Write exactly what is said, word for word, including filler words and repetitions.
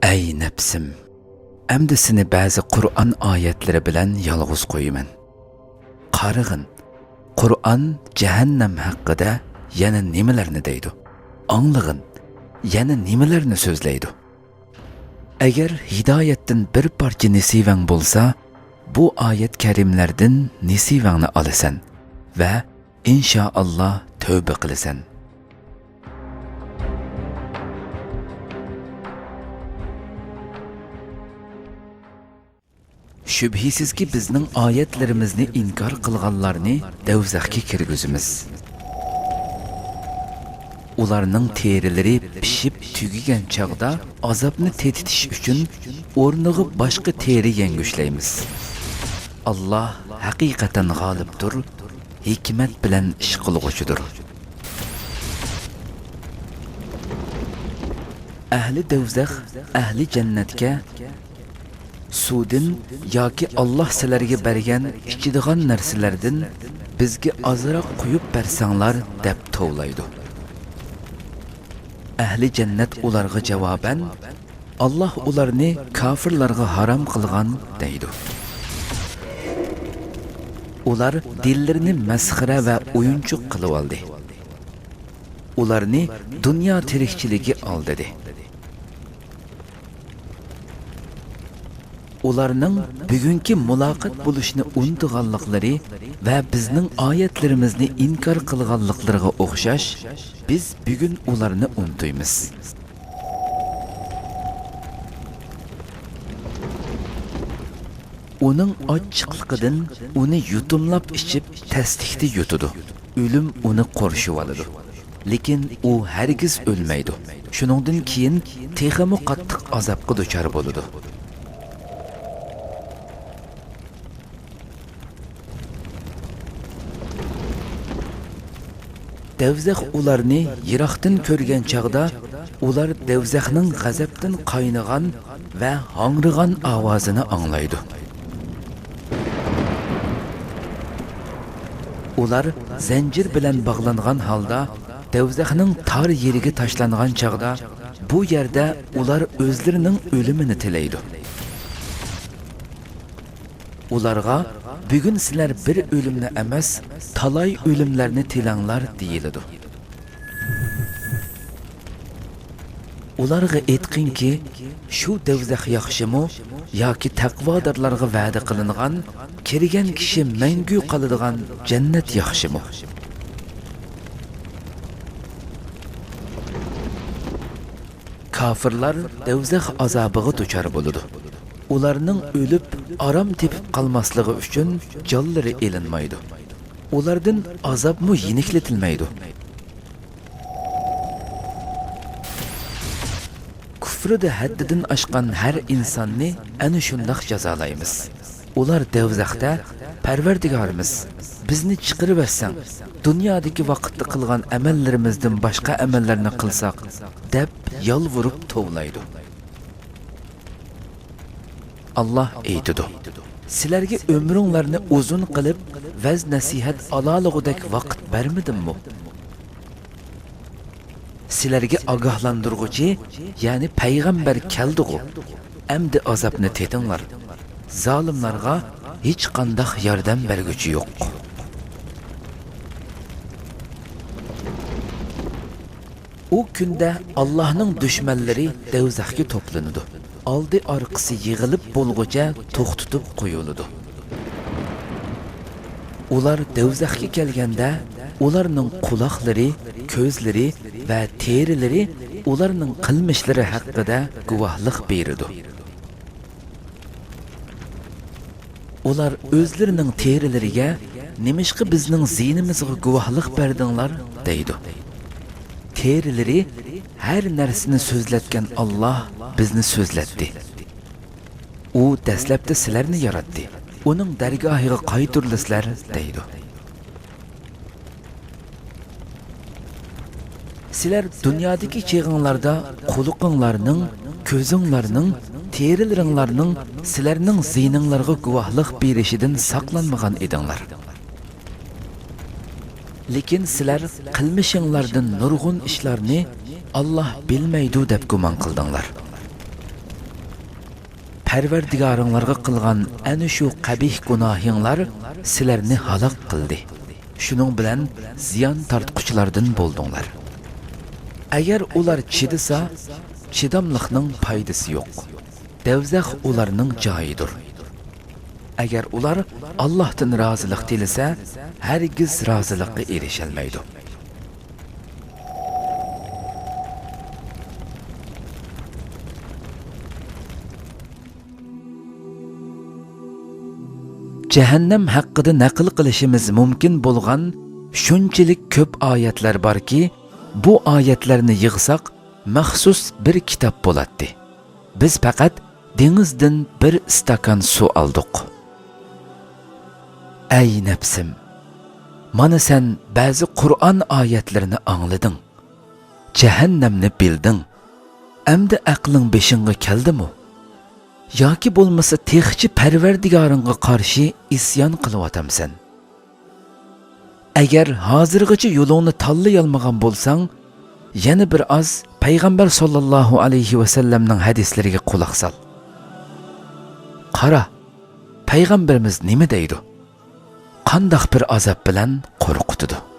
ئەي نەپسىم! ئەمدى سېنى بەزى قۇرئان ئايەتلىرى بىلەن يالغۇز قويىمەن. قارىغىن، قۇرئان جەھەننەم ھەققىدە يەنە نېمىلەرنى دەيدۇ؟ ئاڭلىغىن، يەنە نېمىلەرنى سۆزلەيدۇ؟ ئەگەر ھىدايەتتىن بىر پارچە نېسىۋەڭ بولسا، بۇ ئايەت كەرىملەردىن نېسىۋەڭنى ئالىسەن ۋە ئىنشائاللا تەۋبە قىلىسەن. شۈبھىسىزكى، بىزنىڭ ئايەتلىرىمىزنى ئىنكار قىلغانلارنى دەۋزەخكە كىرگۈزىمىز. ئۇلارنىڭ تېرىلىرى پىشىپ تۈگىگەن چاغدا ئازابنى تېتىتىش ئۈچۈن ئورنىغا باشقا تېرە يەڭگۈشلەيمىز. ئاللاھ ھەقىقەتەن غالىبتۇر، ھېكمەت بىلەن ئىش قىلغۇچىدۇر. ئەھلى دەۋزەخ ئەھلى جەننەتكە، سۇدىن ياكى ئاللاھ سىلەرگە بەرگەن ئىچىدىغان نەرسىلەردىن بىزگە ئازراق قۇيۇپ بەرسەڭلار، دەپ توۋلايدۇ. ئەھلى جەننەت ئۇلارغا جاۋابەن، ئاللاھ ئۇلارنى كاپىرلارغا ھارام قىلغان، دەيدۇ. ئۇلار دىنلىرىنى مەسخىرە ۋە ئويۇنچۇق قىلىۋالدى. ئۇلارنى دۇنيا تىرىكچىلىكى ئالدىدى. ئۇلارنىڭ بۈگۈنكى مۇلاقات بولۇشنى ئۇنتۇغانلىقلىرى ۋە بىزنىڭ ئايەتلىرىمىزنى ئىنكار قىلغانلىقلىرىغا ئوخشاش، بىز بۈگۈن ئۇلارنى ئۇنتۇيمىز. ئۇنىڭ ئاچچىقلىقىدىن ئۇنى يۇتۇملاپ ئىچىپ، تەسلىكتە يۇتىدۇ. ئۆلۈم ئۇنى قورشىۋالىدۇ. لېكىن ئۇ ھەرگىز ئۆلمەيدۇ. شۇنىڭدىن كېيىن تېخىمۇ قاتتىق ئازابقا دۇچار بولىدۇ. دەۋزەخ ئۇلارنى يىراقتىن كۆرگەن چاغدا، ئۇلار دەۋزەخنىڭ غەزەپتىن قاينىغان ۋە ھاڭرىغان ئاۋازىنى ئاڭلايدۇ. ئۇلار زەنجىر بىلەن باغلانغان ھالدا دەۋزەخنىڭ تار يېرىگە تاشلانغان چاغدا، بۇ يەردە ئۇلار ئۆزلىرىنىڭ ئۆلۈمىنى تىلەيدۇ. ئۇلارغا، بۈگۈن سىلەر بىر ئۆلۈمنى ئەمەس، تالاي ئۆلۈملەرنى تىلەڭلار، دېيىلىدۇ. ئۇلارغا ئېيتقىنكى، شۇ دەۋزەخ ياخشىمۇ ياكى تەقۋادارلارغا ۋەدە قىلىنغان، كىرگەن كىشى مەڭگۈ قالىدىغان جەننەت ياخشىمۇ؟ كاپىرلار دەۋزەخ ئازابىغا دۇچار بولىدۇ. ئۇلارنىڭ ئۆلۈپ، ئارام تېپىپ قالماسلىقى ئۈچۈن جانلىرى ئېلىنمايدۇ. ئۇلاردىن ئازابمۇ يېنىكلىتىلمەيدۇ. كۇفرىدا ھەددىدىن ئاشقان ھەر ئىنساننى ئەنە شۇنداق جازالايمىز. ئۇلار دەۋزەختە، پەرۋەردىگارىمىز، بىزنى چىقىرىۋەتسەڭ، دۇنيادىكى ۋاقىتتا قىلغان ئەمەللىرىمىزدىن باشقا ئەمەللەرنى قىلساق، دەپ يالۋۇرۇپ توۋلايدۇ. ئاللاھ ئېيتىدۇ، سىلەرگە ئۆمرۈڭلارنى ئۇزۇن قىلىپ، ۋەز-نەسىھەت ئالالىغۇدەك ۋاقىت بەرمىدىممۇ؟ سىلەرگە ئاگاھلاندۇرغۇچى، يەنى پەيغەمبەر كەلدىغۇ؟ ئەمدى ئازابنى تېتىڭلار. زالىملارغا ھېچقانداق ياردەم بەرگۈچى يوق. ئۇ كۈندە ئاللاھنىڭ دۈشمەنلىرى دەۋزەخكە توپلىنىدۇ. ئالدى-ئارقىسى يىغىلىپ بولغۇچە توختىتىپ قويۇلىدۇ. ئۇلار دەۋزەخكە كەلگەندە، ئۇلارنىڭ قۇلاقلىرى، كۆزلىرى ۋە تېرىلىرى ئۇلارنىڭ قىلمىشلىرى ھەققىدە گۇۋاھلىق بېرىدۇ. ئۇلار ئۆزلىرىنىڭ تېرىلىرىگە، نېمىشقا بىزنىڭ زىيىنىمىزغا گۇۋاھلىق بەردىڭلار؟ دەيدۇ. تېرىلىرى، ھەر نەرسىنى سۆزلەتكەن ئاللاھ بىزنى سۆزلەتتى. ئۇ دەسلەپتە سىلەرنى ياراتتى، ئۇنىڭ دەرگاھىغا قايتۇرۇلىسىلەر، دەيدۇ. سىلەر دۇنيادىكى چېغىڭلاردا قۇلىقىڭلارنىڭ، كۆزۈڭلارنىڭ، تېرىلىرىڭلارنىڭ سىلەرنىڭ زىيىنىڭلارغا گۇۋاھلىق بېرىشىدىن ساقلانمىغان ئىدىڭلار. لېكىن سىلەر قىلمىشىڭلاردىن نۇرغۇن ئىشلارنى ئاللاھ بىلمەيدۇ دەپ گۇمان قىلدىڭلار. پەرۋەردىگارىڭلارغا قىلغان ئەنە شۇ قەبىھ گۇناھىڭلار سىلەرنى ھالاك قىلدى. شۇنىڭ بىلەن زىيان تارتقۇچىلاردىن بولدۇڭلار. ئەگەر ئۇلار چىدىسا، چىداملىقنىڭ پايدىسى يوق. دەۋزەخ ئۇلارنىڭ جايىدۇر. ئەگەر ئۇلار ئاللاھتىن رازىلىق تىلىسە، ھەرگىز رازىلىققا ئېرىشەلمەيدۇ. جەھەننەم ھەققىدە نەقىل قىلىشىمىز مۇمكىن بولغان شۇنچىلىك كۆپ ئايەتلەر باركى، بۇ ئايەتلەرنى يىغساق، مەخسۇس بىر كىتاب بولاتتى. بىز پەقەت دېڭىزدىن بىر ئىستاكان سۇ ئالدۇق. ئەي نەپسىم، مانا سەن بەزى قۇرئان ئايەتلىرىنى ئاڭلىدىڭ، جەھەننەمنى بىلدىڭ. ئەمدى ئەقلىڭ بېشىڭغا كەلدىمۇ؟ ياكى بولمىسا تېخىچە پەرۋەردىگارىڭغا قارشى ئىسيان قىلىۋاتامسەن؟ ئەگەر ھازىرغىچە يولۇڭنى تاللىيالمىغان بولساڭ، يەنە بىر ئاز پەيغەمبەر ساللاللاھۇ ئەلەيھى ۋەسەللەمنىڭ ھەدىسلىرىگە قۇلاق سال. قارا، پەيغەمبىرىمىز نېمە دەيدۇ؟ قانداق بىر ئازاب بىلەن قورقۇتىدۇ؟